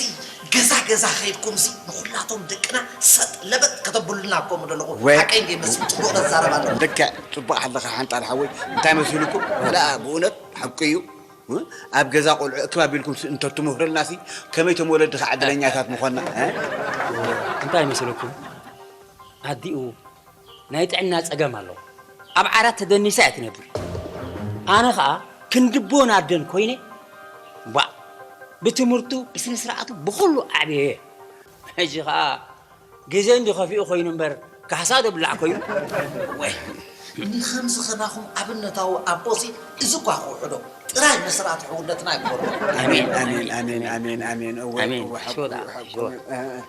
ገዛ ገዛ ከይድኩምሲ ንኹላቶም ደቅና ሰጥ ለበጥ ከተብሉና እኮ ምደለኹ ሓቀይ እንደ መስል ጽቡቕ ነዛረብ ኣለኹ። ልክዕ ጽቡቕ ኣለኻ ሓንጣል ሓወይ እንታይ መሲሉኩም ወላ ብእውነት ሓቂ እዩ ኣብ ገዛ ቆልዑ እክብ ኣቢልኩም እንተትምህሩልናሲ ከመይ ቶም ወለዲ ከዓ ዕድለኛታት ምኾንና። እንታይ ይመስለኩም? ኣዲኡ ናይ ጥዕና ጸገም ኣለዎ። ኣብ ዓራት ተደኒሳ እያ ትነብር። ኣነ ኸኣ ክንድቦን ኣደን ኮይነ ቧዕ ብትምህርቱ ብስነ ስርዓቱ ብኹሉ ኣዕብየዮ። ሕጂ ኸኣ ግዜ እንዲ ከፊኡ ኮይኑ እምበር ካሕሳ ዶ ብላዕ ኮይኑ? ወይ ንኸምዚ ኸማኹም ኣብነታዊ ኣቦሲ እዚ እኳ ክውሕዶ ጥራይ መስራት ሕውነትና ይግበሮ። ኣሜን ኣሜን ኣሜን ኣሜን ኣሜን እወ ኣሜን። እወ ሓቁ ሽወዳ፣ እዩ፣ ሓቁ ሽወዳ። እዩ። እ፣ እ።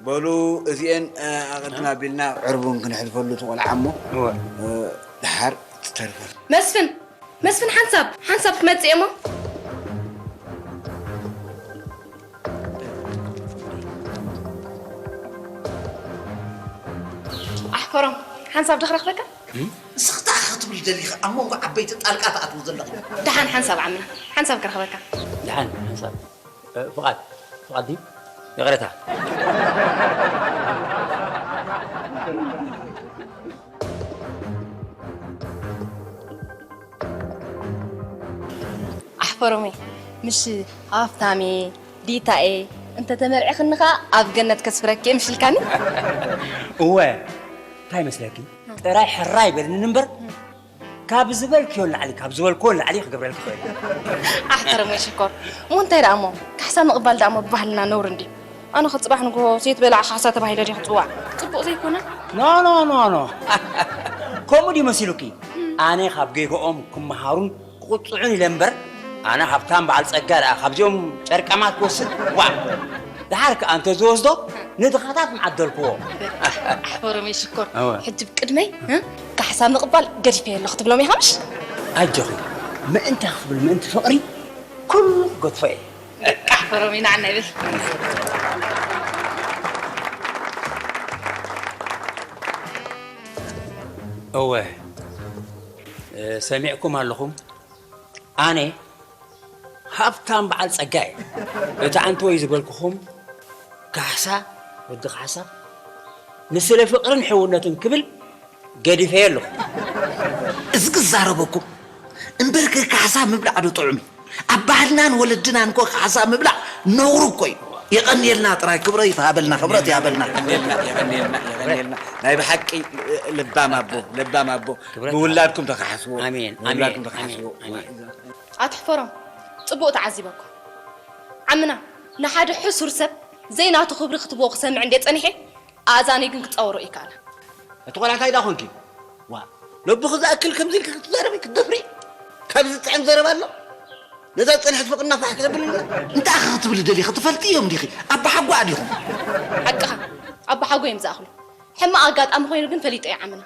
በሉ እዚኤን፣ እ፣ ኣቐድም ኣቢልና ዕርቡን ክንሕልፈሉ ትቖልዓ እሞ፣ እወ። እ፣ ደሓር ትተርፈ። መስፍን! መስፍን ሓንሳብ! ሓንሳብ ክመጽእ እየ እሞ። ኣሕፈሮም! ሓንሳብ ዶ ክረኽበካ? ንስኺ እንታይ ክትብሊ ደሊኺ? ኣብ መንጎ ዓበይቲ ጣልቃ ትኣትዊ ዘለኺ። ደሓን ሓንሳብ ዓምና። ሓንሳብ ክረኽበካ። ደሓን ሓንሳብ። እ፣ ፍቓድ፣ ፍቓድ ድዩ? ይቕሬታ። ኣሕፈሮመይ፣ ምሽ ሃፍታሜ፣ ዲታኤ፣ እንተ ተመርዒኽኒ ኸኣ ኣብ ገነት ከስፍረኪ እየ ምሽ ኢልካኒ? እወ፣ እንታይ መስለኪ? ጥራይ ሕራይ በልኒ እምበር፣ ካብ ዝበልክዮ ንላዕሊ፣ ካብ ዝበልክዎ ንላዕሊ ክገብረልኪ እኽእል እየ። ኣሕፈሮመይ ሽኮር። እሞ እንታይ ደኣ እሞ፣ ካሕሳ ምቕባል ደኣ እሞ ብባህልና ነውሪ እንድዩ። ኣነ ኸ ጽባሕ ንግሆ ዘይትበልዓ ካሕሳ ተባሂለ ድየ ክጽዋዕ? ጽቡቕ ዘይኮነ? ኖ፣ ኖ፣ ኖ፣ ኖ። ከምኡ ድዩ መሲሉኪ? ኣነ ካብ ጌግኦም ክመሃሩን ክቕጽዑን ኢለ እምበር፣ ኣነ ሃብታም በዓል ጸጋ ደኣ ካብዚኦም ጨርቃማት ክወስድ? ዋእ! ደሓር ከኣ እንተ ዝወስዶ፣ ንድኻታት ምዓደልክዎ። ኣሕፈሮመይ ሽኮር፣ እወ። ሕጂ ብቅድመይ፣ እ? ካሕሳ ምቕባል ገዲፈዮ ኣለኹ ትብሎም ኢኻ ምሽ? ኣጆኺ፣ ምእንቲ ክትብል ምእንቲ ፍቕሪ ኩሉ ክገድፎ እየ። ኣሕፈሮመይ ንዓና ይብል። እወ፣ እ፣ ሰሚዕኩም ኣለኹም። ኣነ ሃብታም በዓል ጸጋ እየ። እቲ ኣንተወይ ዝበልኩኹም ካሕሳ፣ ወዲ ካሕሳ፣ ንስለ ፍቕርን ሕውነትን ክብል ገዲፈዮ ኣለኹ። እዚ ክዛረበኩም እምበር፣ ካሕሳ ምብላዕ ዶ ጥዑም እዩ? ኣብ ባህልናን ወለድናን እኮ ካሕሳ ምብላዕ ነውሪ እኮ እዩ። የቐንየልና ጥራይ፣ ክብረት ይሃበልና፣ ክብረት ይሃበልና። የቐንየልና፣ የቐንየልና፣ የቐንየልና። ናይ ብሓቂ ልባም ኣቦ፣ ልባም ኣቦ። ክብረት ብውላድኩም ተካሕስዎ። ኣሜን፣ ብውላድኩም ኣሜን፣ ተካሕስዎ። ኣሜን፣ ኣሜን። ኣትሕፈሮም፣ ጽቡቕ ተዓዚበኩም። ዓምና፣ ንሓደ ሕሱር ሰብ ዘይናቱ ክብሪ ክትብዎ ክሰምዕ እንድየ ጸኒሐ፣ ኣእዛነይ ግን ክጻወሮ ይከኣላ። እቲ ቆልዓ እንታይ ደኣ ኾንኪ? ዋ፣ ነቦኺ ዝኣክል ከምዚ ኢልኪ ክትዛረቢ ክትደፍሪ? ካብዚ ዝጥዕም ዘረባ ኣሎ? ነዛ ዝጸንሐት ፍቕርና ፋሕ ክተብልልና? እንታይ ኢኺ ክትብሊ ደሊኺ? ትፈልጥዮም ዲኺ? ኣባሓጎኣ ዲኹም? ሓቅኻ፣ ኣባሓጎ እዮም ዝኣኽሉ። ሕማቕ ኣጋጣሚ ኮይኑ ግን ፈሊጠዮ ዓምና።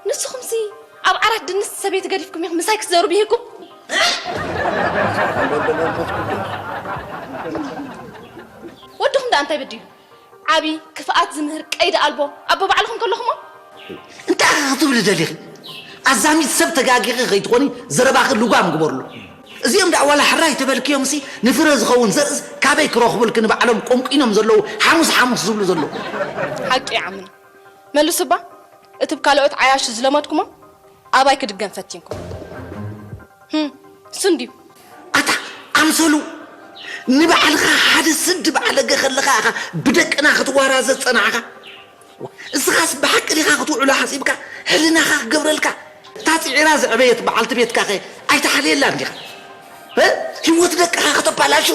ንስኹምሲ ኣብ ዓራት ድንስ ሰበይቲ ገዲፍኩም ኢኹም ምሳይ ክትዘሩ ብሂኩም? ወድኹም ደኣ እንታይ በዲሉ? ዓቢ፣ ክፍኣት ዝምህር፣ ቀይዲ ኣልቦ፣ ኣቦ ባዕልኹም ከለኹሞ? እንታይ ኢኺ ክትብሊ ደሊኺ? ኣዛሚት ሰብ ተጋጊኺ ከይትኾኒ ዘረባኺ ልጓም ግበርሉ። እዚኦም ደኣ ዋላ ሕራይ ተበልክዮምሲ ንፍረ ዝኸውን ዘርእስ ካበይ ክረኽቡልኪ ንባዕሎም ቆንቂኖም ዘለዉ ሓሙስ ሓሙስ ዝብሉ ዘለዉ። ሓቂ ይዓምና። መልሱ እባ፣ እቲ ብካልኦት ዓያሹ ዝለመድኩሞ ኣባይ ክድገም ፈቲንኩም። ህም፣ እሱ እንድዩ። ኣታ ኣምሰሉ፣ ንባዕልኻ ሓደ ስዲ ባዕለገ ከለኻ ኢኻ ብደቅና ክትዋራዘ ዝጸናሕካ። እስኻስ ብሓቂ ዲኻ ክትውዕሎ ሓሲብካ? ሕልናኻ ክገብረልካ? እታ ጽዒራ ዘዕበየት በዓልቲ ቤትካኸ ኣይትሓልየላን ዲኻ? እ? ህይወት ደቅኻ ከተባላሹ?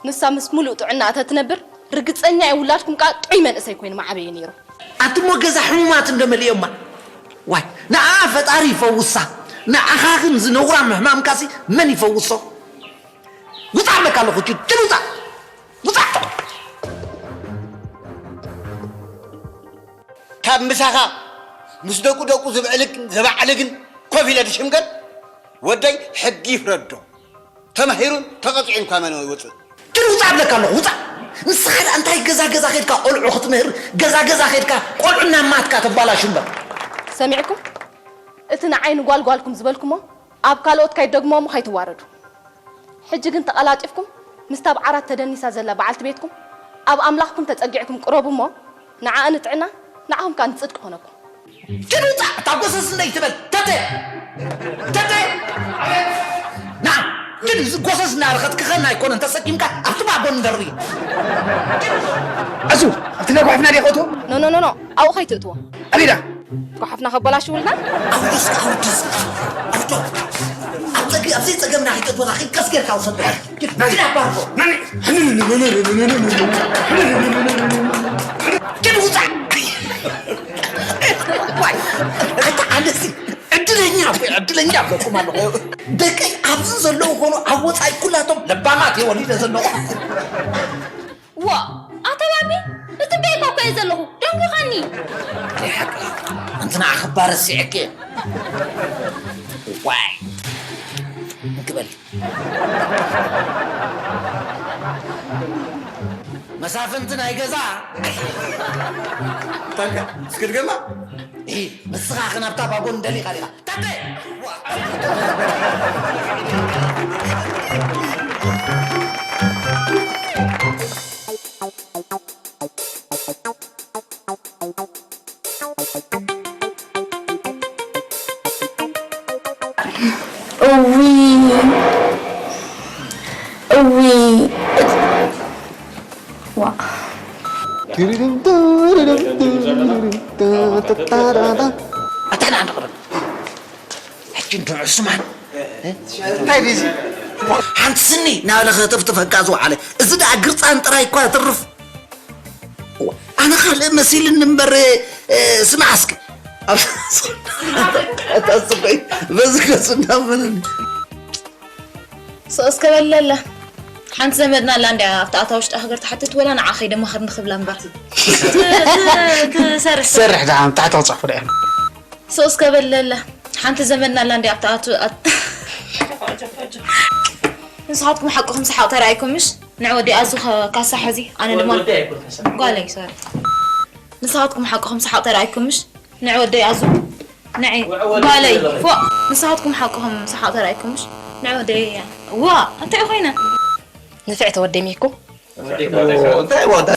ንሳ ምስ ሙሉእ ጥዕና እተትነብር፣ ርግጸኛ እየ ውላድኩም ከኣ ጥዑይ መንእሰይ ኮይኑ ምዓበየ ነይሩ። ኣቲ እሞ ገዛ ሕሙማት እንዶ መሊኦማ። ዋይ፣ ንዓኣ ፈጣሪ ይፈውሳ። ንዓኻ ግን እዚ ነውራም ሕማምካሲ መን ይፈውሶ? ውጻእ እብለካ ኣለኹ፣ ኪድ ውጻእ። ውጻእ። ካብ ምሳኻ ምስ ደቁ ደቁ ዝብዕልግ ዘባዕልግን ኮፍ ኢለ ድሽምገል? ወደይ ሕጊ ይፍረዶ። ተማሂሩን ተቐጺዑን ካብ መን ይወጽእ? ኪድ ውጻእ እብለካ ኣለኹ፣ ውጻእ። ንስኻ ደኣ እንታይ ገዛ ገዛ ኸድካ ቆልዑ ክትምህር፣ ገዛ ገዛ ኸድካ ቆልዑ እናማትካ ተባላሹ እምበር። ሰሚዕኩም? እቲ ንዓይ ንጓል ጓልኩም ዝበልኩሞ ኣብ ካልኦት ከይትደግምዎ እሞ ከይትዋረዱ። ሕጂ ግን ተቐላጢፍኩም ምስታ ኣብ ዓራት ተደኒሳ ዘላ በዓልቲ ቤትኩም ኣብ ኣምላኽኩም ተጸጊዕኩም ቅረቡ እሞ ንዓኣ ንጥዕና ንዓኹም ከኣ ንጽድቂ ኮነኩም። ኪድ ውጻእ፣ እታ ጎሰስ እንደ ይትበል። ተተ! ተተ! ና! ኪድ፣ እዚ ጎሰስ እናበልካ ትክኸን ኣይኮነን፣ ተሰኪምካ ኣብቲ ባጎን ደርብዮ። እሱ፣ ኣብቲ ናይ ጓሕፍና ዲኻ እትዎ? ኖ፣ ኖ፣ ኖ፣ ኖ፣ ኣብኡ ከይትእትዎ። ኣበይ ደኣ? ጓሓፍና ከበላሽውልና? ኣውርዶ እስከ፣ ኣውርዶ እስከ። ኣውርዶ። ኣብ ጸግ-፣ ኣብ ዘይጸገምና ከይተእትወና ከይቀስ ጌርካ ውሰዶ። ኪድ፣ ኪድ ኣባርጎ። ኪድ ውጻእ። ዋይ፣ ኣታ ኣነሲ ዕድለኛ እኮ፣ ዕድለኛ እኮ እኮ ማለት ነው። ደቀይ ኣብዚ ዘለዉ ኾኑ ኣብ ወጻኢ ኩላቶም ለባማት እየ ወሊደ ዘለኹ። ዋ፣ ኣታ ባቢ፣ እየ ዘለኹ። ደንጉኻኒ። ኣይ ሓቂ። ኣንቲ ንዓኺ እባ ረሲዐኪ እየ። ዋይ። ምግበል። መሳፍንቲ ናይ ገዛ። ታንካ፣ እስኪ ድገማ። ኢ፣ ንስኻ ኸ ናብታ ባጎን ደሊኻ ዲኻ? ታተ! ዋ! እውይ፣ እውይ። ዋ። ኣታ ንዓንዲ ቅረብ። ሕጂ እንድዑ ስማን። እንታይ ድዩ እዚ? ሓንቲ ስኒ እናበለ ከተፍትፈካ ዝወዓለ። እዚ ደኣ ግርጻን ጥራይ እኳ ትርፍ። ኣነ ካልእ መሲልኒ እምበር፣ እ፣ ስማዕ እስኪ። ኣብ-፣ ኣታ ስበይ፣ በዚ ገጹ እናበለኒ። ሶ እስከ በለለ። ሓንቲ ዘመድና ኣላ እንድያ ኣብታ ኣታ ውሽጢ ሃገር ትሓትት፣ ወላ ንዓ ከይደ ማኸር ንኽብላ እምበር። ት-፣ ት-፣ ትሰርሕ። ትሰርሕ ደኣ፣ ታሕቲ ክጽሕፉ ደኣ። ሶ እስከ በለለ። ሓንቲ ዘመድና ኣላ እንድያ ኣብታ ኣቱ-፣ ኣት-፣ ንስኻትኩም ሓቅኹም ሰሓቕ ተራእይኩም ምሽ? ንዕ ወዲ ኣዙ ኸ-፣ ካሳ ሕዚ፣ ኣነ ድማ ወዲ ኣይኮን ካሳ። ጓለይ፣ ሶሪ። ንስኻትኩም ሓቅኹም ሰሓቕ ተራእይኩም ምሽ? ንዕ ወደይ ኣዙ። ንዒ። ወ-፣ ወዲ ጓለይ። ዘለኹ። ፎእ። ንስኻትኩም ሓቅኹም ሰሓቕ ተራእይኩም ምሽ? ንዕ ወደይ። ዋ፣ እንታይ ኮይነ? ንፍዕቲ ወደይ ሚኩ። ወዲ እንታይ ወዳ?